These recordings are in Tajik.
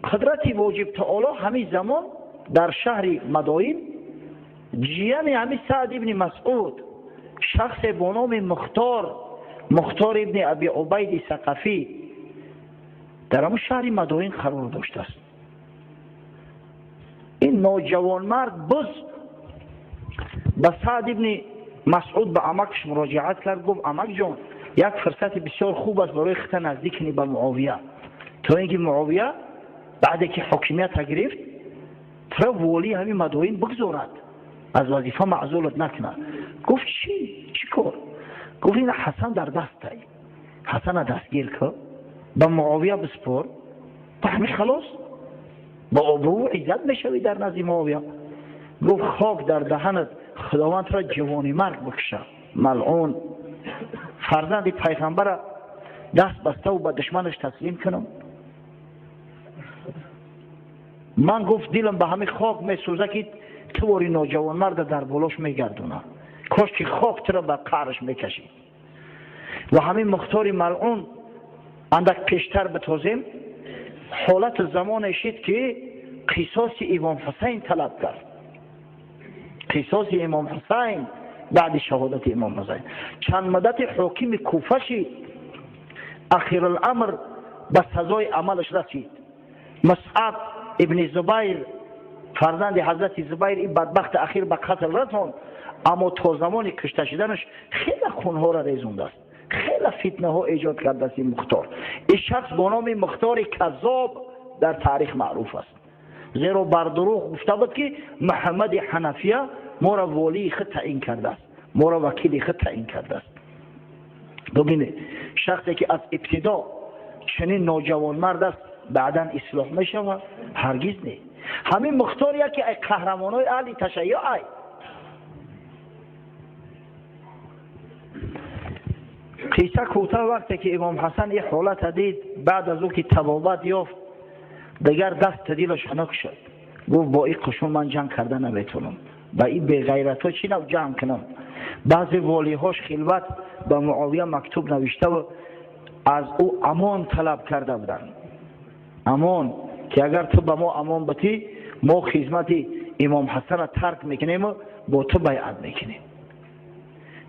Қудрати воҷиб таоло, ҳамин замон дар шаҳри Мадоин ҷияни ҳамин Саъд ибни Масъуд, шахсе бо номи Мухтор, Мухтор ибни Аби Убайди Сақафӣ, дар ҳамун шаҳри Мадоин қарор доштааст. Ин ноҷавонмард боз ба Саъд ибни Масъуд, ба амакш муроҷиат кард, гуфт: «Амакҷон, як фурсати бисёр хуб аст барои хита наздик кунӣ ба Муовия, то ин ки Муовия баъде ки ҳокимията гирифт, тура волии ҳамин Мадоин бигзорад, аз вазифа маъзулат накунад». Гуфт: «Чӣ? Чӣ кор?» Гуфт: «Ина Ҳасан дар дастай, Ҳасана дастгир кун, ба Муовия биспор, ба ҳамин халос, ба обрӯву иззат мешавӣ дар назди Муовия». Гуфт: «Хок дар даҳанат, Худованд тура ҷавони марг бикушад, малъун! Фарзанди пайғамбара даст баставу ба душманаш таслим кунам ман?» Гуфт: «Дилам ба ҳамин хок месӯза, ки ту вори ноҷавонмарда дар болош мегардонам, кош ки хок тура ба қаъраш мекашид». Ва ҳамин Мухтори малъун, андак пештар битозем, ҳолати замоне шид, ки қисоси Имом Ҳусайн талаб кард, қисоси Имом Ҳусайн. Баъди шаҳодати Имом Ҳусайн чанд муддати ҳокими Куфа шид. Ахируламр ба сазои амалаш расид. Мусъаб ибни Зубайр, фарзанди ҳазрати Зубайр, ин бадбахти ахир ба қатл расонд, аммо то замони кушта шуданаш хеле хунҳоро резондааст, хеле фитнаҳо эҷод кардааст ин Мухтор. Ин шахс бо номи Мухтори Каззоб дар таърих маъруф аст, зеро бар дурӯғ гуфта буд, ки Муҳаммади Ҳанафия моро волии худ таъин кардааст, моро вакили худ таъин кардааст. Бубинед, шахсе ки аз ибтидо чунин ноҷавонмард аст, баъдан ислоҳ мешавад? Ҳаргиз не. Ҳамин Мухтор яке аз қаҳрамонҳои аҳли ташайюъ ай. Қисса кӯтоҳ, вақте ки Имом Ҳасан ин ҳолата дид, баъд аз ӯ ки табобат ёфт, дигар даст дилаш хунук шуд. Гуфт: «Бо ин қушун ман ҷанг карда наметавонам, ба ин беғайратҳо чӣ нав ҷанг кунам?» Баъзе волиҳош хилват ба Муовия мактуб навиштаву аз ӯ амон талаб карда буданд, амон ки агар ту ба мо амон битӣ, мо хизмати Имом Ҳасана тарк мекунему бо ту байъат мекунем.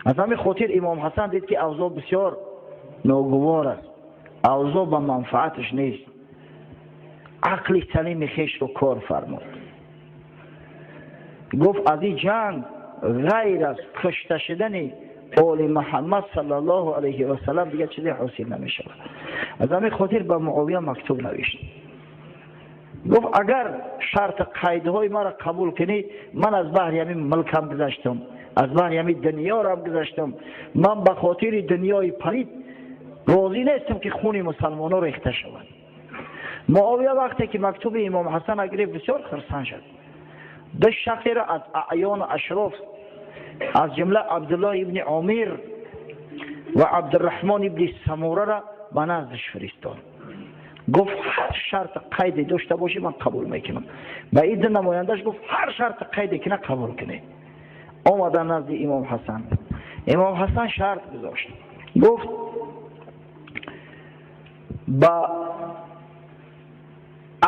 Аз ҳамин хотир Имом Ҳасан дид, ки авзоъ бисёр ногувор аст, авзоъ ба манфааташ нест. Ақли салими хешро кор фармуд, гуфт: «Аз ин ҷанг ғайр аз кушта шудани оли Муҳаммад саллаллоҳу алайҳи васалам дигар чизе ҳосил намешавад». Аз ҳамин хотир ба Муовия мактуб навишт, гуфт: «Агар шарти қайдҳои маро қабул кунӣ, ман аз баҳри ҳамин мулкам гузаштам, аз баҳри ҳамин дунёрам гузаштам, ман ба хотири дунёи палид розӣ нестам, ки хуни мусалмонҳо рехта шавад». Муовия вақте ки мактуби Имом Ҳасана гирифт, бисёр хурсанд шуд. Ду шахсеро аз аъёну ашроф, аз ҷумла Абдуллоҳ ибни Омир ва Абдураҳмон ибни Самурара ба наздаш фиристод. Гуфт: «Ҳар шарти қайде дошта бошӣ, ман қабул мекунам». Ба ин ду намояндаш гуфт: «Ҳар шарти қайде кина, қабул кунед». Омадан назди Имом Ҳасан. Имом Ҳасан шарт гузошт, гуфт: «Ба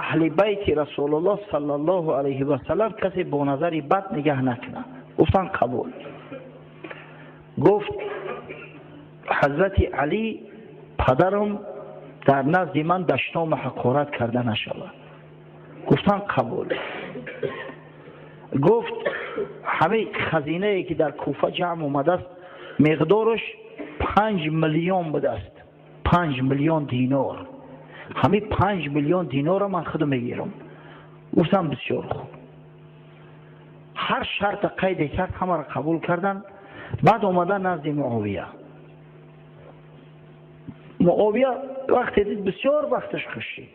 аҳли байти Расулуллоҳ саллаллоҳу алайҳи васалам касе бо назари бад нигаҳ накунад». Гуфтанд: «Қабул». Гуфт: «Ҳазрати Алӣ, падарам, дар назди ман дашному ҳақорат карда нашавад». Гуфтанд: «Қабул». Гуфт: «Ҳамаи хазинае, ки дар Куфа ҷамъ омадааст, миқдораш 5 миллион будааст, 5 миллион динор, ҳамин 5 миллион динорро ман худо мегирам». Гуфтам: «Бисёр хуб». Ҳар шарта қайде кард, ҳамаро қабул карданд. Баъд омадан назди Муовия. Муовия вақте дид, бисёр вақташ хушид,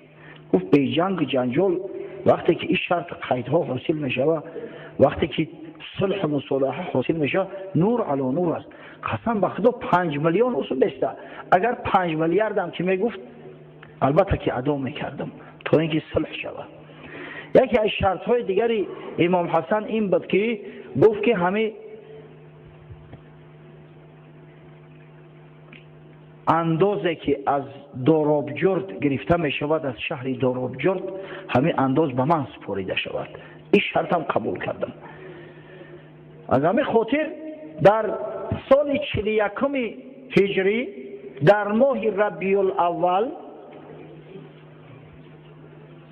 гуфт: «Беҷангу ҷанҷол вақте ки ин шарти қайдҳо ҳосил мешавад, вақте ки сулҳу мусолиҳа ҳосил мешавад, нур ало нур аст. Қасам ба Худо, 5 миллион усу беста, агар 5 миллиардам ки мегуфт, албатта ки адо мекардам, то ин ки сулҳ шавад». Яке аз шартҳои дигари Имом Ҳасан ин буд, ки гуфт, ки ҳамин Андозе ки аз Доробҷурд гирифта мешавад, аз шаҳри Доробҷурд, ҳамин андоз ба ман супорида шавад. Ин шартам қабул кардам. Аз ҳамин хотир дар соли 41 ҳиҷрӣ дар моҳи Рабиулаввал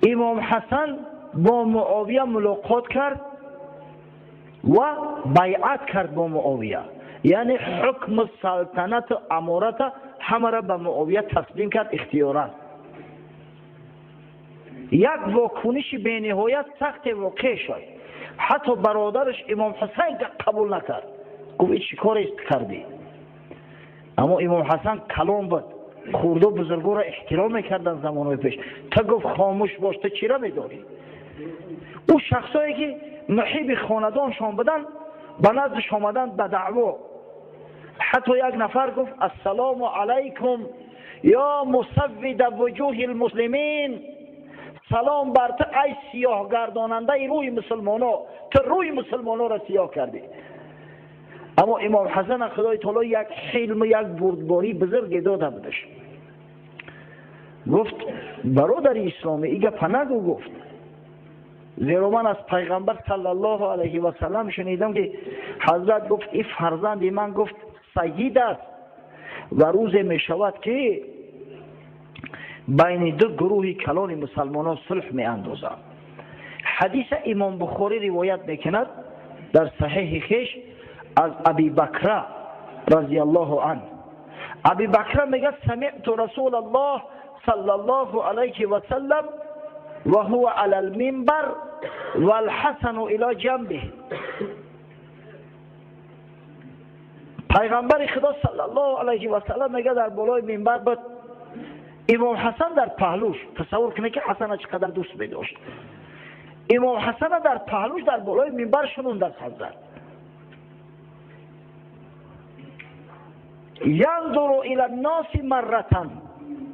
имом Ҳасан бо Муовия мулоқот кард ва байъат кард бо Муовия, яъне ҳукму салтанату амората ҳамаро ба Муовия таслим кард ихтиёран. Як вокуниши бениҳоят сахте воқеъ шуд. Ҳатто бародараш имом Ҳусайн қабул накард, гуфт: ин чӣ корест кардӣ? Аммо имом Ҳасан калон буд, хурду бузургоро эҳтиром мекарданд замонҳои пеш. Та гуфт: хомӯш бош, ту чира медорӣ? Ӯ шахсое ки муҳиби хонадоншон буданд, ба наздаш омаданд ба даъво. Ҳатто як нафар гуфт: ассалому алайкум ё мусаввида вуҷуҳи лмуслимин, салом бар ту ай сиёҳгардонандаи рӯи мусулмоно, ту рӯи мусулмоноро сиёҳ кардӣ. Аммо имом Ҳасан худои таоло як ҳилму як бурдбории бузурге дода будаш. Гуфт: бародари исломӣ, и гапа нагӯ. Гуфт: зеро ман аз пайғамбар саллаллоҳу алайҳи васаллам шунидам, ки ҳазрат гуфт: ин фарзанди ман, гуфт, сайид аст ва рӯзе мешавад, ки байни ду гурӯҳи калони мусалмонон сулҳ меандозад. Ҳадиса имом Бухорӣ ривоят мекунад дар саҳеҳи хеш аз Аби Бакра разияллоҳу ан. Аби Бакра мегӯяд: самиъту расулаллоҳ саллаллоҳу алайҳи васаллам ва ҳува ала лминбар валҳасану ила ҷанбиҳ. Пайғамбари Худо саллаллоҳу алайҳи васаллам мегӯяд, дар болои минбар буд, имом Ҳасан дар паҳлӯш. Тасаввур кунед, ки Ҳасана чӣ қадар дӯст медошт. Имом Ҳасана дар паҳлӯш дар болои минбар шунондааст ҳазрат. Янзуру ила нноси марратан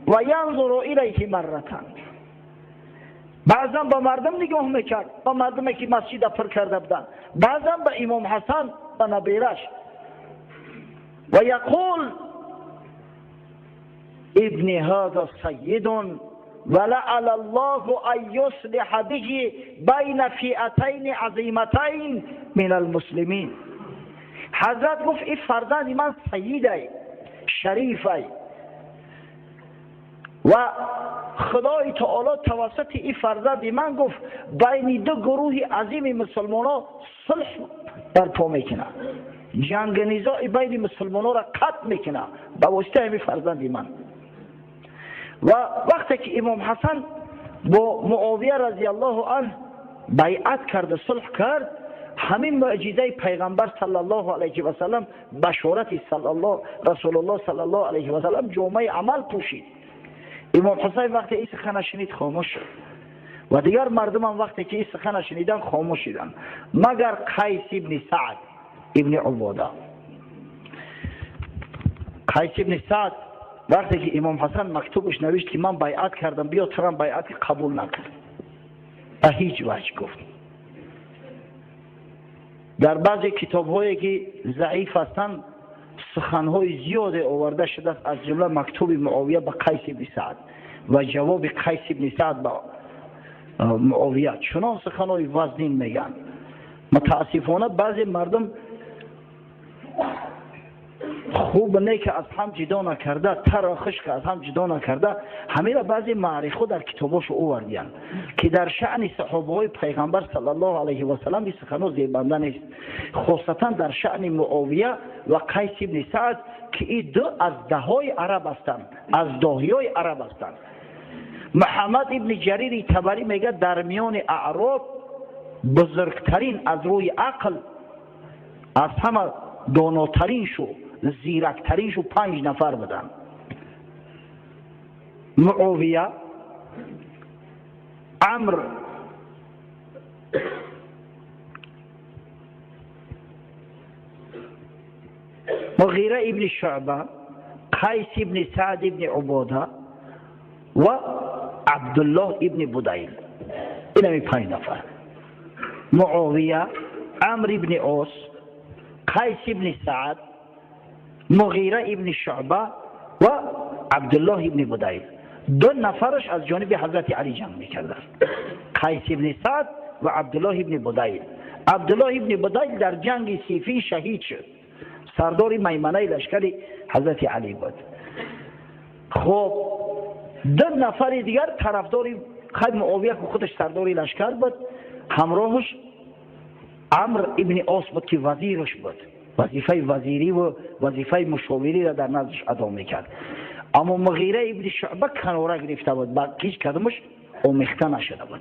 ва янзуру илайҳи марратан. Баъзан ба мардум нигоҳ мекард, ба мардуме ки масҷида пур карда буданд, баъзан ба имом Ҳасан, ба набираш. Ва яқул: ибни ҳаза сайидун ва лаъала аллоҳу ан юслиҳа биҳи байна фиатайни азиматайн мин алмуслимин. Ҳазрат гуфт: ин фарзанди ман сайидай, шарифай ва худои таоло тавассути ин фарзанди ман, гуфт, байни ду гурӯҳи азими мусулмонон сулҳ барпо мекунад, ҷанги низои байни мусулмононро қатъ мекунад ба воситаи ҳамин фарзанди ман. Ва вақте ки имом Ҳасан бо Муовия разияллоҳу анҳ байъат карда, сулҳ кард, ҳамин мӯъҷизаи пайғамбар саллаллоҳу алайҳи васаллам, башорати расулуллоҳ саллаллоҳу алайҳи васаллам ҷомаи амал пӯшид. Имом Ҳусайн вақте ин сухана шунид, хомӯш шуд ва дигар мардумам вақте ки ин сухана шуниданд, хомӯш шуданд, магар Қайс ибни Саъд ибни Убода. Қайс ибни Саъд вақте ки имом Ҳасан мактубаш навишт, ки ман байъат кардам, биё турам байъат, қабул накард ба ҳеҷ ваҷ. Гуфт, дар баъзе китобҳое ки заиф ҳастанд, суханҳои зиёде оварда шудааст, аз ҷумла мактуби Муовия ба Қайс ибни Саъд ва ҷавоби Қайс ибни Саъд ба Муовия. Чунон суханҳои вазнин мегӯянд. Мутаассифона, баъзе мардум хуб не ки аз ҳам ҷудо накарда, тару хушк аз ҳам ҷудо накарда, ҳамира баъзе маърихҳо дар китобошо овардиянд, ки дар шаъни саҳобаҳои пайғамбар саллаллоҳу алайҳи васаллам ин суханҳо зебанда нест, хосатан дар шаъни Муовия ва Қайс ибни Саъд, ки ин ду аз даҳои араб ҳастанд, аз доҳиёи араб ҳастанд. Муҳаммад ибни Ҷарири Табарӣ мегӯяд: дар миёни аъроб бузургтарин аз рӯи ақл, аз ҳама донотарин шу, зирактарин шу панҷ нафар буданд: Муовия, Амр Муғира ибни Шуъба, Қайс ибни Саъд ибни Убода ва Абдуллоҳ ибни Будайл. Инами панҷ нафар: Муовия, Амр ибни Ос, Қайс ибни Саъд, Муғира ибни Шуъба. Ва Абдуллоҳ ибни Будайл. Ду нафараш аз ҷониби ҳазрати Алӣ ҷанг мекарданд, Қайс ибни Саъд ва Абдуллоҳ ибни Будайл. Абдуллоҳ ибни Будайл дар ҷанги Сифин шаҳид шуд, сардори майманаи лашкари ҳазрати Алӣ буд. Хуб, ду нафари дигар тарафдори хай Муовия, ки худаш сардори лашкар буд, ҳамроҳаш Амр ибни Ос буд, ки вазираш буд, вазифаи вазирӣ ва вазифаи мушовириро дар наздаш адо мекард. Аммо Муғира ибни Шуъба канора гирифта буд, ба ҳеҷ кадомаш омехта нашуда буд.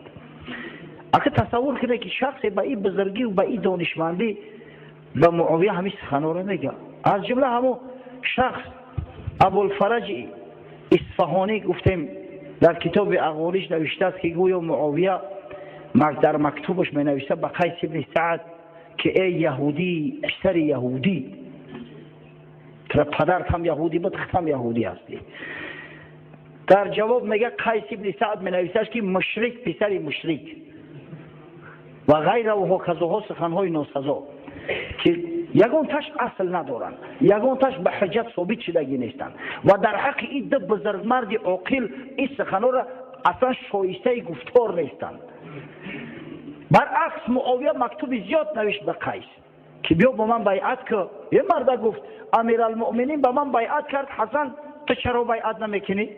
Ака, тасаввур кунед, ки шахсе ба ин бузургӣ ба ин донишмандӣ ба Муовия ҳамин суханҳоро мегӯяд. Аз ҷумла ҳамун шахс Абулфараҷи Исфаҳонӣ, гуфтем, дар китоби Ағолиш навиштааст, ки гӯё Муовия дар мактубаш менависа ба Қайс ибни Саад, ки эй яҳудӣ, писари яҳудӣ, тура падарт ҳам яҳудӣ буд, худам яҳудӣ ҳастӣ. Дар ҷавоб мега Қайс ибни Саад менависаш, ки мушрик, писари мушрик ва ғайра ва ҳоказоҳо, суханҳои носазо, ки ягонташ асл надоранд, ягонташ ба ҳуҷҷат собит шудагӣ нестанд ва дар ҳаққи ин ду бузургмарди оқил ин суханҳоро аслан шоистаи гуфтор нестанд. Баръакс, Муовия мактуби зиёд навишт ба Қайс, ки биё бо ман байъат ку. Е марда гуфт: «Амиралмуъминин ба ман байъат кард, Ҳасан, ту чаро байъат намекунӣ?»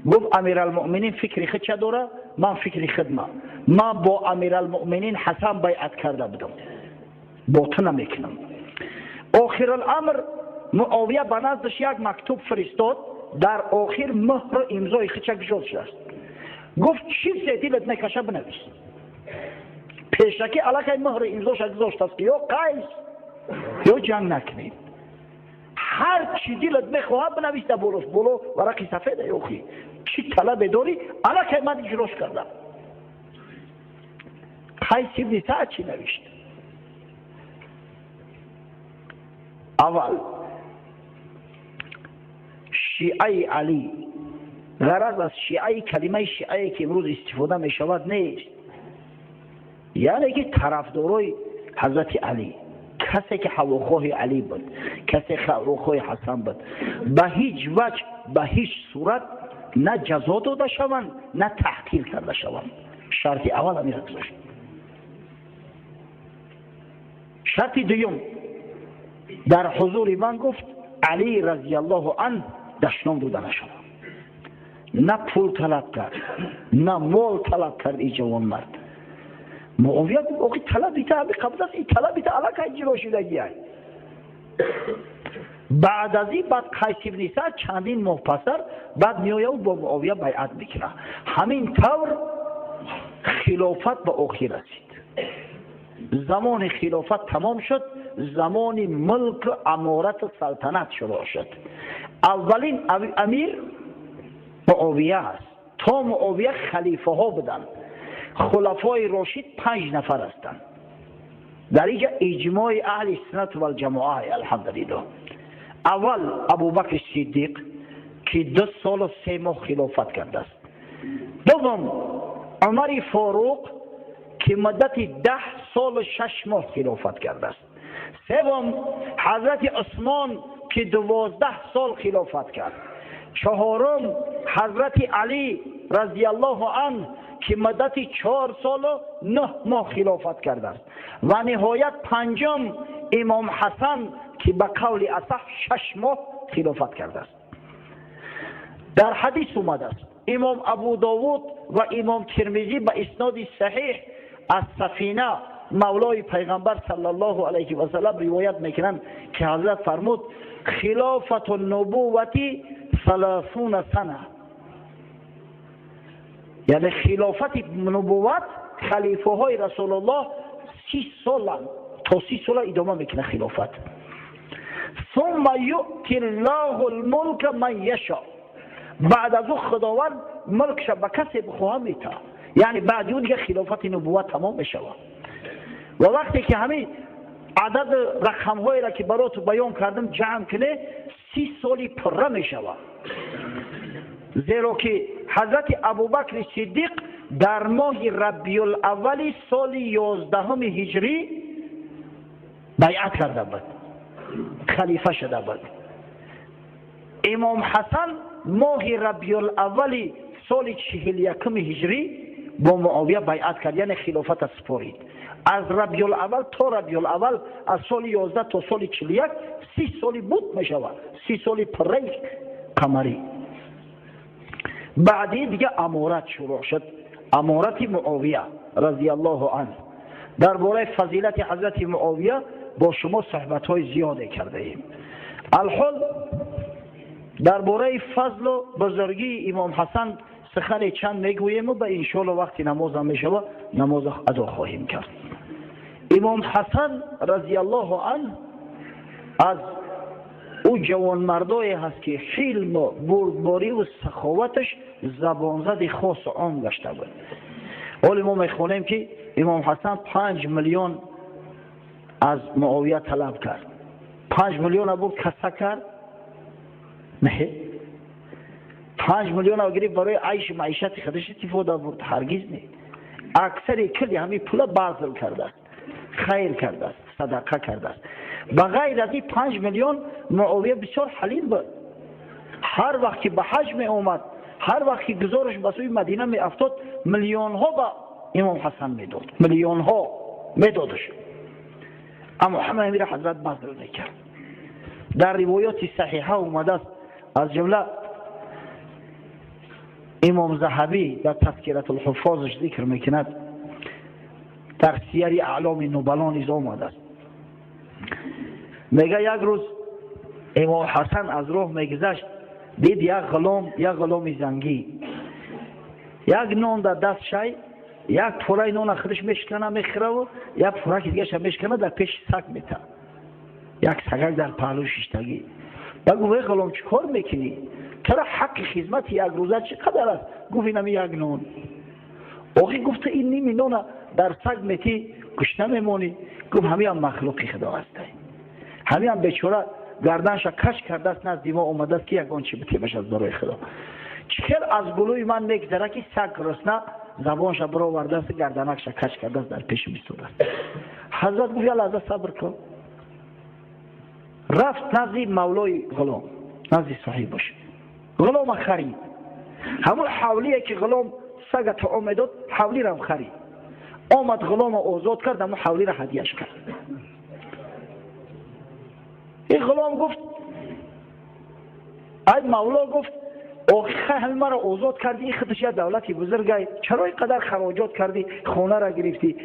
Гуфт: «Амиралмуъминин фикри худ ча дора, ман фикри худма. Ман бо амиралмуъминин Ҳасан байъат карда будам, бо ту намекунам». Охируламр Муовия ба наздаш як мактуб фиристод, дар охир муҳру имзои худча гузошт шудааст. Гуфт: «Чизе дилат мекаша, бинавис». Пешакӣ аллакай муҳру имзоша гузоштааст, ки ё Қайс, ё ҷанг накунед, ҳар чӣ дилат мехоҳад, бинавис. Дар болош боло варақи сафеда, ёхи чӣ талабе дорӣ, аллакай ман иҷрош кардам. Қайс ибни Саад чӣ навишт? Аввал, шиаи Алӣ, ғараз аз шиаи калимаи шиае, ки имрӯз истифода мешавад, нест, яъне ки тарафдорои ҳазрати Алӣ, касе ки ҳавохоҳи Алӣ буд, касе ҳавохоҳи Ҳасан буд, ба ҳеҷ ваҷ, ба ҳеҷ сурат на ҷазо дода шаванд, на таҳқир карда шаванд. Шарти аввал ҳамира гузошт. Шарти дуюм: дар ҳузури ман, гуфт, Алӣ разияллоҳу анҳ дашном дода нашавад. На пул талаб кард, на мол талаб кард и ҷавонмард. Муовия гуфт: «Охи, талаби та ҳами қабл аст, ин талаби та аллакай ҷило шудагиай». Баъд аз ин баъд Қайс ибни Саад чандин моҳ пасар баъд меояд, бо Муовия байъат мекунад. Ҳамин тавр хилофат ба охир расид. Замони хилофат тамом шуд, замони мулку аморату салтанат шурӯъ шуд. Аввалин амир Муовия аст. То Муовия халифаҳо буданд. Хулафои рошид панҷ нафар ҳастанд. Дар инҷа иҷмои аҳли суннат валҷамоа, алҳамдулиллоҳ. Аввал Абубакри Сиддиқ, ки 2 солу 3 моҳ хилофат кардааст. Дуввум Умари Форуқ, ки муддати 10 солу 6 моҳ хилофат кардааст. Севум ҳазрати Усмон, ки 12 сол хилофат кард. Чаҳорум ҳазрати Алӣ разияллоҳу анҳ, ки муддати 4 солу 9 моҳ хилофат кардааст. Ва ниҳоят панҷум имом Ҳасан, ки ба қавли асаҳ 6 моҳ хилофат кардааст. Дар ҳадис омадааст, имом Абу Довуд ва имом Термизӣ ба исноди саҳиҳ аз Сафина мавлои пайғамбар саллаллоҳу алайҳи васалам ривоят мекунанд, ки ҳазрат фармуд: «Хилофату нубуввати 30 сана», яъне хилофати нубувват, халифаҳои Расулуллоҳ 30 соланд, то 30 сола идома мекунад хилофат. «Сумма юъти ллоҳу лмулка ман яшо», баъд аз ӯ Худованд мулкша ба касе бихоҳад метаҳад. Яъне баъди ӯ дига хилофати нубувват тамом мешавад. Ва вақте ки ҳамин адад рақамҳоеро, ки бароту баён кардам, ҷамъ кунед, 30 соли пурра мешавад, зеро ки ҳазрати Абубакри Сиддиқ дар моҳи Рабиулаввали соли 11-уми ҳиҷрӣ байъат карда буд, халифа шуда буд. Имом Ҳасан моҳи Рабиулаввали соли 41 ҳиҷрӣ бо Муовия байъат кард, яъне хилофата супорид. Аз Рабиулаввал то Рабиулаввал, аз соли 11 то соли 41, 30 соли буд мешавад, 30 соли пурраи қамарӣ. Баъди дига аморат шурӯъ шуд, аморати Муовия разиаллоҳу анҳ. Дар бораи фазилати ҳазрати Муовия бо шумо суҳбатҳои зиёде кардаем. Алҳол дар бораи фазлу бузургии имом Ҳасан сухане чанд мегӯему ба иншоалло вақти намозам мешава, намоз адо хоҳем кард. Имом Ҳасан разиаллоҳу анҳ аз ӯ ҷавонмардое ҳаст, ки ҳилму бурдбориву саховаташ забонзади хосу ом гашта буд. Ҳоле мо мехонем, ки имом Ҳасан 5 миллион аз Муовия талаб кард. 5 миллиона бурд, каса кард? Не. 5 миллиона гирифт, барои айшу маишати худаш истифода бурд? Ҳаргиз не. Аксари кулли ҳамин пула базл кардааст, хайр кардааст, садақа кардааст. Ба ғайр аз ин 5 миллион, Муовия бисёр ҳалим буд. Ҳар вақт ки ба ҳаҷ меомад, ҳар вақт ки гузораш ба сӯи Мадина меафтод, миллионҳо ба имом Ҳасан медод, миллионҳо медодаш, аммо ҳама амира ҳазрат базл мекард. Дар ривоёти саҳиҳа омадааст, аз ҷумла имом Заҳабӣ дар Тазкиратулҳуффозаш зикр мекунад, дар Сияри Аъломи Нубало низ омадааст. Мега, як рӯз имом Ҳасан аз роҳ мегузашт, дид як ғулом, як ғуломи зангӣ, як нон дар даст шай, як пораи нона худаш мешикана, мехӯраву як пораки дигаша мешикана, дар пеши саг мета. Як сагак дар паҳлӯ шиштагӣ. Ба гуфт: «Эй ғулом, чӣ кор мекунӣ? Тара ҳаққи хизмати як рӯза чӣ қадар аст?» Гуфт: «Инами як нон». Охи, гуфта, ин ними нона дар саг метӣ, гушна мемонӣ. Гуфт: «Ҳамиам махлуқи худо ҳастай, ҳамиам бечора гарданша каш кардааст, назди мо омадааст, ки ягон чи битебаш аз барои худо. Чӣ хел аз гулӯи ман мегзара, ки саг гурусна, забонша бировардааст, гарданакша каш кардааст, дар пеши бистодааст». Ҳазрат гуфт: «Як лаҳза сабр кун». Рафт назди мавлои ғулом, назди соҳибаш, ғулома харид. Ҳамун ҳавлие ки ғулом сага таом медод, ҳавлирам харид. Омад, ғулома озод кард, ҳамун ҳавлира ҳадияш кард. Ин ғулом гуфт: «Ай мавло», гуфт, «охи, ҳамин маро озод кардӣ, ин худаш як давлати бузургай, чаро ин қадар хароҷот кардӣ, хонара гирифтӣ?»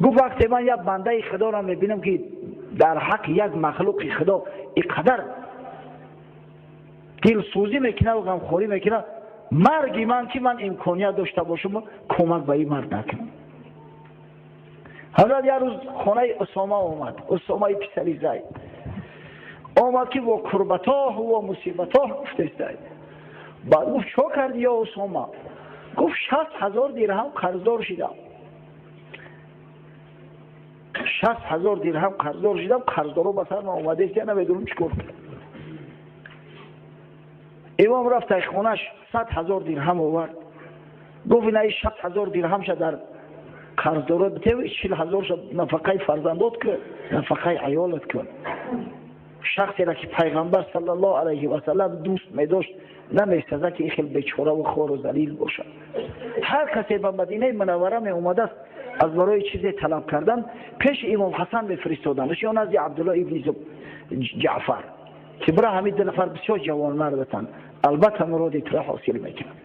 Гуфт: «Вақте ман як бандаи худоро мебинам, ки дар ҳаққи як махлуқи худо ин қадар дилсӯзӣ мекунад ва ғамхорӣ мекунад, марги ман, ки ман имконият дошта бошам, кӯмак ба ин мард накунам». Ҳазрат як рӯз хонаи Усома омад. Усомаи писари Зайд омад, ки во курбатоҳ во мусибатоҳ гуфтестай. Баъд гуфт: «Чо кардӣ, ё Усома?» Гуфт: «60 000 дирҳам қарздор шидам, 60 000 дирҳам қарздор шидам, қарздоро ба сар ман омадест, я намедонам чӣ кор кунам». Имом рафт ай хонаш, 100 000 дирҳам овард. Гуфт: «Инаи 60 000 дирҳамша дар қарздоро битев, 40 000ша нафақаи фарзандот кун, нафақаи аёлат кун». Шахсеро, ки пайғамбар саллаллоҳу алайҳи васалам дӯст медошт, намесаза, ки ин хел бечораву хору залил бошад. Ҳар касе ба Мадинаи Мунаввара меомадааст аз барои чизе талаб кардан, пеши имом Ҳасан мефиристоданаш ё назди Абдулло ибни Ҷаъфар, ки бира, ҳамин ду нафар бисёр ҷавонмардатанд, албатта муроди тура ҳосил мекунанд.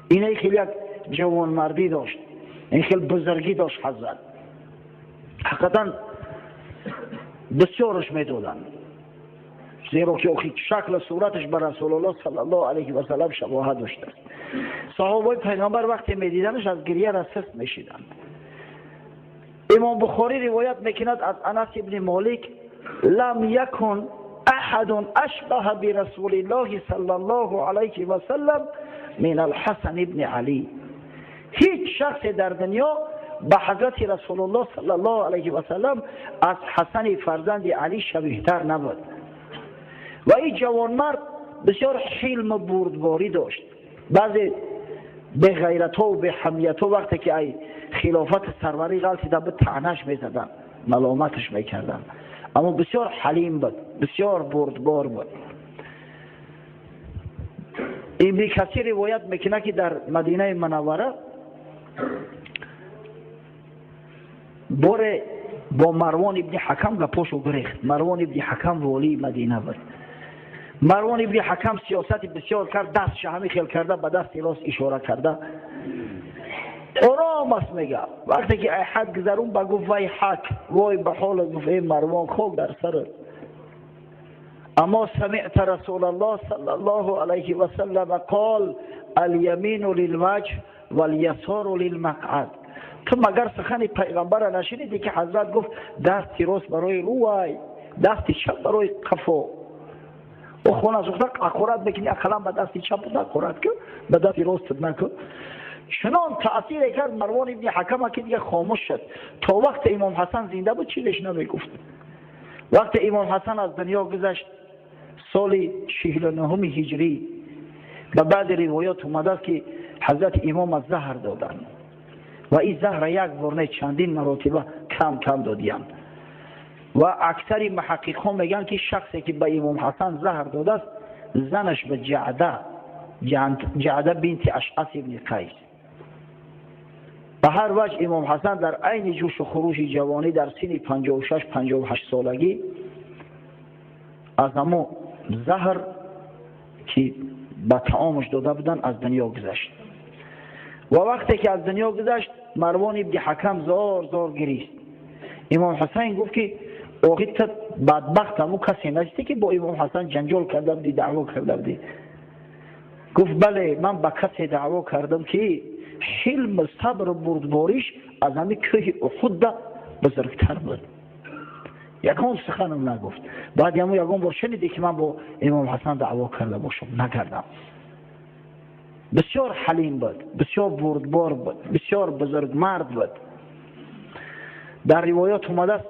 Инаи хел як ҷавонмардӣ дошт, ин хел бузургӣ дошт ҳазрат. Ҳақиқатан бисёраш медоданд, зеро ки охи шаклу сураташ ба Расулуллоҳ саллаллоҳу алайҳи васалам шабоҳат доштааст. Саҳобаи пайғамбар вақте медиданаш, аз гирья расист мешиданд. Имом Бухорӣ ривоят мекунад аз Анас ибни Молик: «لم يكن أحد أشبه برسول الله صلى الله عليه وسلم من الحسن بن علي». Ҳеҷ шахсе дар дунё ба ҳазрати Расулуллоҳ саллаллоҳу алайҳи васалам аз Ҳасани фарзанди Алӣ шабиҳтар набуд. Ва ин ҷавонмард бисёр ҳилму бурдборӣ дошт. Баъзе беғайратҳо беҳамиятҳо, вақте ки ай хилофати сарварӣ ғалтида буд, таънаш мезаданд, маломаташ мекарданд, аммо бисёр ҳалим буд, бисёр бурдбор буд. Ибни Касир ривоят мекунад, ки дар Мадинаи Мунаввара боре бо Марвон ибни Ҳакам гапошу гирехт. Марвон ибни Ҳакам волии Мадина буд. Марвон ибни Ҳакам сиёсати бисёр кард, дастша ҳамин хел карда, ба дасти рост ишора карда. Ором аст, мега. Вақте ки ҳад гузарун, ба гуфт: вай ҳак, вой ба ҳолат. Гуфт: эй Марвон, хок дар сарат, أما سمعت رسول الله صلى الله عليه وسلم قال اليمين للوجه واليسار للمقعد. تو مگر سخن پیغمبر نشنیدی که حضرت گفت دستی راست برای روی، دستی چپ برای قفا؟ او خونه سوخته اکورات بکنی، اقلا به دستی چپ اکورات کن، به دستی راست نکن. چنان تأثیر کرد مروان ابن حکم که دیگه خاموش شد. تا وقت امام حسن زنده بود چیزش نمیگفت. وقت امام حسن از دنیا گذشت، соли 49 ҳиҷрӣ، ба баъди ривоят омадааст, ки ҳазрати имом аз заҳр доданд ва ин заҳра як бор не, чандин маротиба кам кам додиянд. Ва аксари муҳаққиқҳо мегӯянд, ки шахсе ки ба имом Ҳасан заҳр додааст, занаш ба Ҷаъда, Ҷаъда бинти Ашъас ибни Қайс. Ба ҳар ваҷҳ, имом Ҳасан дар айни ҷӯшу хурӯши ҷавонӣ, дар синни 56-58 солагӣ, аз ҳамо заҳр ки ба таомаш дода буданд, аз дунё гузашт. Ва вақте ки аз дунё гузашт, Марвон ибни Ҳакам зор зор гирист. Имом Ҳусайн гуфт, ки охи ту бадбахт, ҳамун касе нестӣ, ки бо имом Ҳасан ҷанҷол карда будӣ, даъво карда будӣ? Гуфт: бале, ман ба касе даъво кардам, ки ҳилму сабру бурдбориш аз ҳамин кӯҳи Уҳудда бузургтар буд. Ягон суханам нагуфт. Баъд яму ягон бор шунидӣ, ки ман бо имом Ҳасан даъво карда бошам? Накардам. Бисёр ҳалим буд, бисёр бурдбор буд, бисёр бузургмард буд. Дар ривоят омадааст,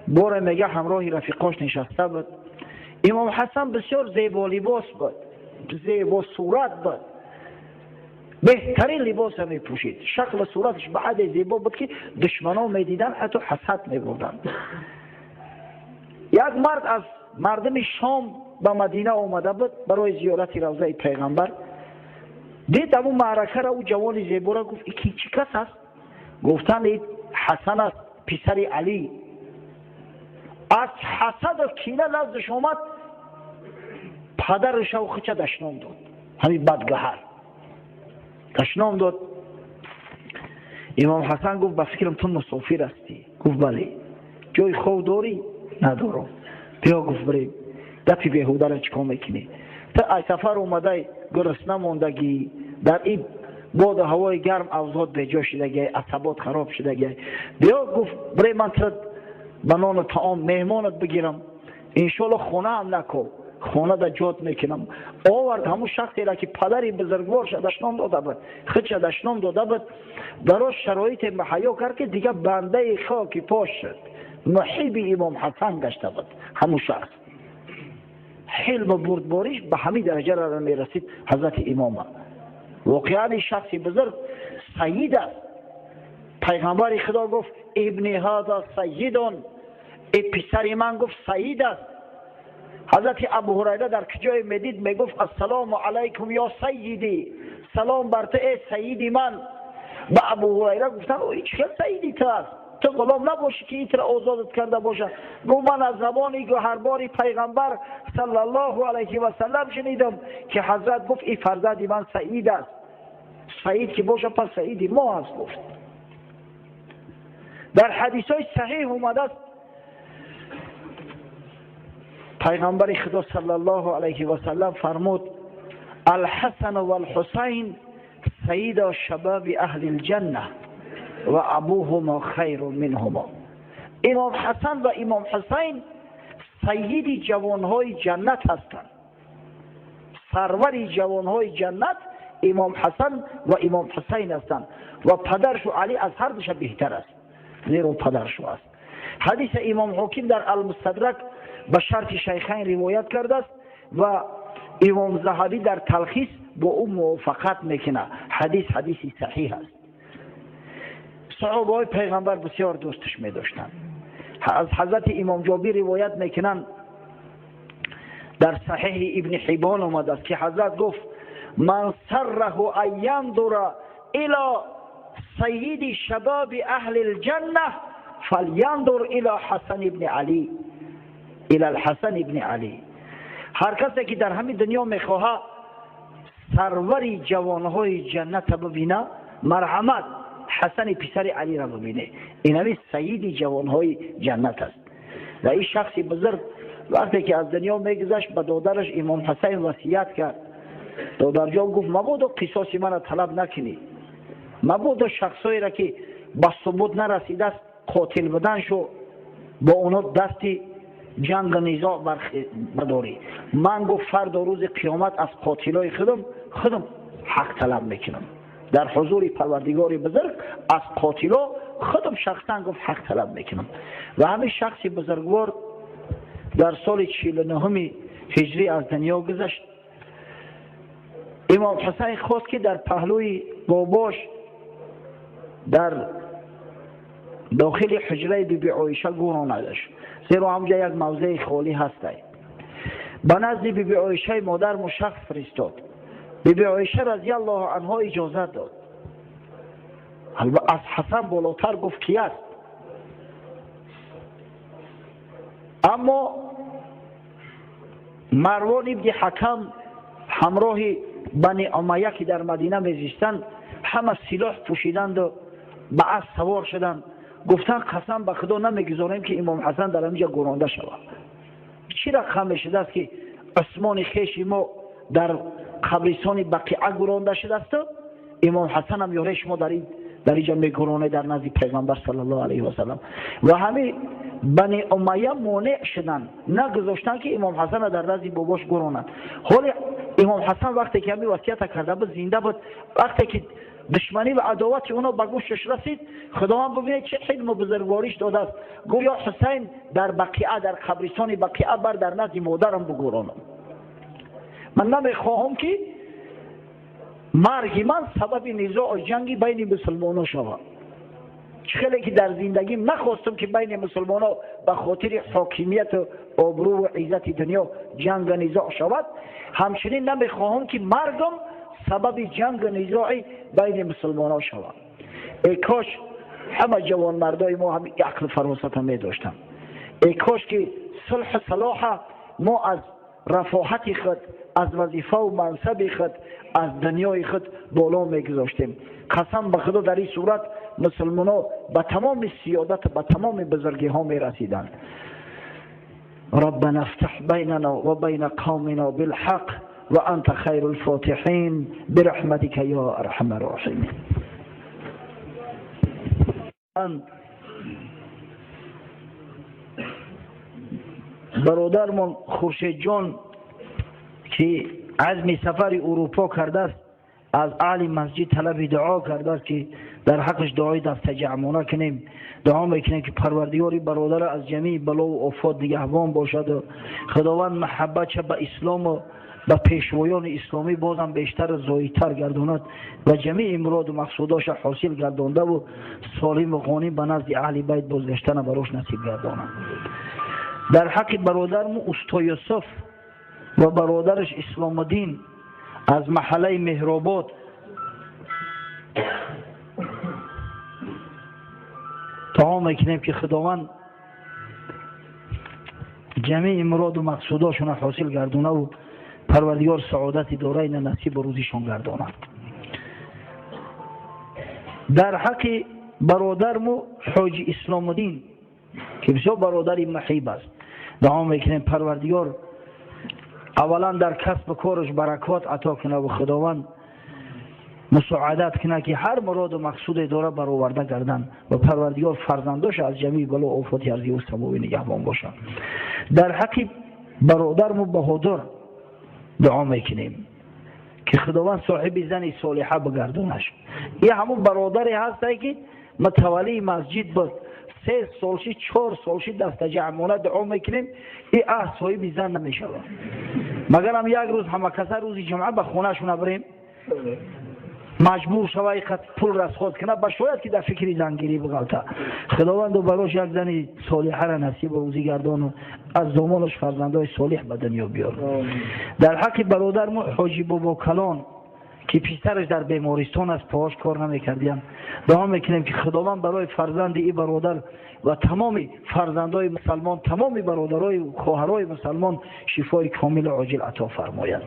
боре, мега, ҳамроҳи рафиқош нишаста буд. Имом Ҳасан бисёр зеболибос буд, зебо сурат буд, беҳтарин либоса мепӯшид. Шаклу сураташ ба ҳадде зебо буд, ки душманон медиданд, ҳатто ҳасад мебурданд. Як мард аз мардуми Шом ба Мадина омада буд барои зиёрати равзаи пайғамбар. Дид ҳамун маъракара, ӯ ҷавони зебора. Гуфт: ки чӣ кас аст? Гуфтанд: Ҳасан аст, писари Алӣ. Аз ҳасаду кина наздаш омад, падарашав хича дашном дод. Ҳамин бадгаҳар дашном дод. Имом Ҳасан гуфт: ба фикрам, ту мусофир ҳастӣ. Гуфт: бале. Ҷои хов дорӣ? Надорам. Биё, гуфт, бирем, гапи беҳударо чӣ кор мекунӣ? Ту ай сафар омадай, гурусна мондагӣ, дар ин боду ҳавои гарм авзот беҷо шудагиай, асабот хароб шудагиай. Биё, гуфт, бирем, ман тура ба нону таом меҳмонат бигирам, иншоалло. Хонаам нако, хона да ҷот мекунам. Овард ҳамун шахсеро, ки падари бузургворша дашном дода буд, худша дашном дода буд. Барош шароите муҳайё кард, ки дигар бандаи хоки пош шуд, муҳиби имом Ҳасан гашта буд. Ҳамун шахс ҳилму бурдбориш ба ҳамин дараҷа мерасид ҳазрати имома. Воқеан ин шахси бузург саид аст. Пайғамбари Худо гуфт: ибни ҳаза сайидун, и писари ман, гуфт, саид аст. Ҳазрати Абу Ҳурайра дар куҷое медид, мегуфт: ассалому алайкум ё сайидӣ, салом бар ту, э саиди ман. Ба Абу Ҳурайра гуфтанд: чӣ хел саиди ту аст? Ту ғулом набошӣ, ки итра озодат карда боша? Гуфт: ман аз забони гӯҳарбори пайғамбар саллаллоҳу алайҳи васаллам шунидам, ки ҳазрат гуфт: и фарзанди ман саид аст. Саид ки боша, пас саиди мо аст, гуфт. Дар ҳадисҳои саҳиҳ омадааст, пайғамбари Худо саллаллоҳу алайҳи васаллам фармуд: алҳасану валҳусайн саида шабаби аҳли лҷанна ва абуҳумо хайрун минҳумо. Имом Ҳасан ва имом Ҳусайн сайиди ҷавонҳои ҷаннат ҳастанд. Сарвари ҷавонҳои ҷаннат имом Ҳасан ва имом Ҳусайн ҳастанд ва падаршу Алӣ аз ҳар душа беҳтар аст, зеро падаршу аст. Ҳадиса имом Ҳоким дар Алмустадрак ба шарти Шайхайн ривоят кардааст ва имом Заҳабӣ дар Талхис бо ӯ мувофиқат мекунад. Ҳадис ҳадиси саҳиҳ аст. Саҳобаҳои пайғамбар бисёр дӯсташ медоштанд. Аз ҳазрати имом Ҷобир ривоят мекунанд, дар Саҳиҳи Ибни Ҳибон омадааст, ки ҳазрат гуфт: من سره ان ينظر الى سيد شباب اهل الجنه فلينظر الى حسن ابن علی، الى الحسن ابن علی. هر کسی که در همین دنیا میخواهد سروری جوانهای جنت ببینه، مرحمت حسن پسر علی را ببینه. این همی سید جوانهای جنت است. و این شخص بزرگ وقتی که از دنیا میگذشت به دادرش امام حسین وصیت کرد. دادر جان گفت مبادا قصاص من طلب نکنی، مبادا شخصایی را که به ثبوت نرسیده است قاتل بودن شو با اونا دستی جنگ نزاع بداری. من گفت فردا روز قیامت از قاتلای خودم حق طلب میکنم. در حضور پروردگار بزرگ از قاتلا خودم شخصا گفت حق طلب میکنم. و همین شخص بزرگوار در سال 49 هجری از دنیا گذشت. امام حسین خواست که در پهلوی باباش در داخل حجره بی بی عایشه گوراندش، زیرا همجا یک موضع خالی هسته. به نزد بی بی عایشه مادر مشخص فرستاد. بی بی عایشه رضی الله عنها اجازه داد. از حسن بالاتر گفت کی است؟ اما مروان ابن حکم همراه بنی امیه که در مدینه میزیستند همه سلاح پوشیدند و به اسب سوار شدند. گفتند قسم به خدا نمیگذاریم که امام حسن در اینجا گرانده شود. چی رقم شده است که عثمان خیش ما در قبرستان بقیعه گرانده شده است، امام حسن هم یاره شما در اینجا میگرانه در نزد پیغمبر صلی الله علیه و سلم. و همه بنی امیه مانع شدن، نگذاشتن که امام حسن در نزد باباش گرانند. حال امام حسن وقتی که همین وصیت کرده بود زنده بود، وقتی که دشمنی و عداوت اونا به گوشش رسید، خداوند ببینید چه حلم و بزرگواریش داده است. گفت یا حسین در بقیعه، در قبرستان بقیعه بر در نزد مادرم بگورانم. من نمیخواهم که مرگ من سبب نزاع و جنگی بین مسلمانان شود. خیلی که در زندگی نخواستم که بین مسلمانان به خاطر حاکمیت و آبرو و عزت دنیا جنگ و نزاع شود، همچنین نمیخواهم که مرگم سبب جنگ و نزاع بین مسلمانان شود. ای کاش همه جوانمردای ما هم عقل فراست می داشتند. ای کاش که صلح صلاح ما از رفاهت خود، از وظیفه و منصب خود، از دنیای خود بالا میگذاشتیم. قسم به خدا در این صورت مسلمان‌ها به تمام سیادت، به تمام بزرگی ها می رسیدند. ربنا افتح بیننا و بین قومنا بالحق و انت خیر الفاتحین برحمتک یا ارحم الراحمین. برادرمان خورشید جان که عزم سفر اروپا کرده است، از اهل مسجد طلب دعا کرده است که در حقش دعای دست جمعانه کنیم. دعا میکنیم که پروردگاری برادر از جمیع بلا و آفات نگهبان باشد و خداوند محبت به اسلام و به پیشوایان اسلامی بازم بیشتر و زایدتر گرداند و جمیع مراد و مقصوداش حاصل گردانده و سالم و غانم به نزد اهل بیت بازگشتن براش نصیب گرداند. در حق برادرم استا یوسف و برادرش اسلام الدین از محله مهرآباد دعا میکنیم که خداوند جمیع مراد و مقصوداشون حاصل گردونه و پروردگار سعادت دارین نصیب روزیشون گرداند. در حق برادرمو حاج اسلام الدین که بسیار برادری محیب است، دعا میکنیم پروردگار اولا در کسب کارش برکات عطا کنه و خداوند مساعدت کنه که هر مراد و مقصود داره برآورده گردن و پروردگار فرزنداش از جمیع بلا و آفات ارضی و سماوی نگهبان باشد. در حق برادرمو بهادر دعا میکنیم که خداوند صاحب زن صالحه بگردانش. این همون برادری هسته که متولی مسجد بود، 3 سال شد 4 سال شد دست جمعانه دعا میکنیم این صاحب زن نمیشود. مگر هم یک روز همه کسا روز جمعه به خونه شون بریم مجبور شوه اینقدر پول رسخود کنه، با شاید که در فکر زنگیری بغلطه. خداوند براش یک زن صالحه را نصیب روزی گردان و از زمانش فرزندای صالح به دنیا بیار. در حق برادرمون حاجی بابا کلان Ки писараш дар бемористон аст, поҳош кор намекардиям. Дуо мекунем, ки Худованд барои фарзанди и бародар ва тамоми фарзандои мусалмон, тамоми бародарои хоҳарои мусалмон шифои комилу оҷил ато фармояд.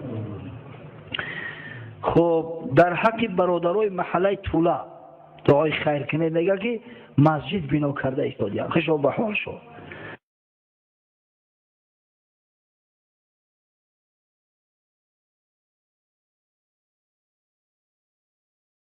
Хуб, дар ҳаққи бародарои маҳаллаи Тула дуои хайр кунед. Мега, ки масҷид бино карда истодиям. Хушо ба ҳол шуд.